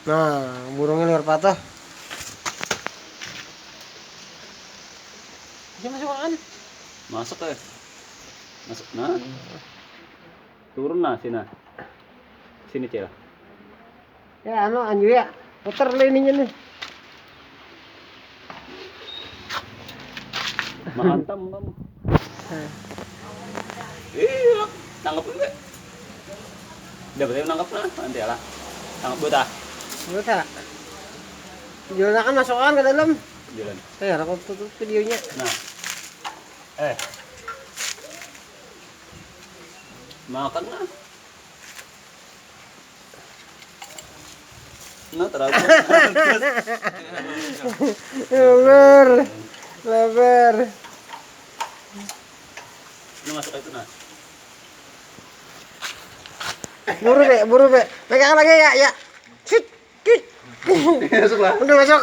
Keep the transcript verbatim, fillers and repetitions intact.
Nah, burungnya liwar patah. Bisa masuk kan? Masuk, eh. Masuk, nah. Turun, nah, sini. Sini, Cil. Ya, anu, anju ya. Puter lah ininya nih. Mahantam kamu. Iya, tangkap dulu. Udah berarti nangkap, nah, nanti lah. Tangkap buat ah. Buat ah. Jualan akan masukan ke dalam. Jualan. Eh, aku tutup videonya. Nah. Eh. Makan lah. Nah, terlalu. Lebar. Lebar. Ini masuk itu, nah. Buru, Bek, buru, Bek. Pegang lagi ya, ya. Cit, cit. Masuk lah. Udah masuk.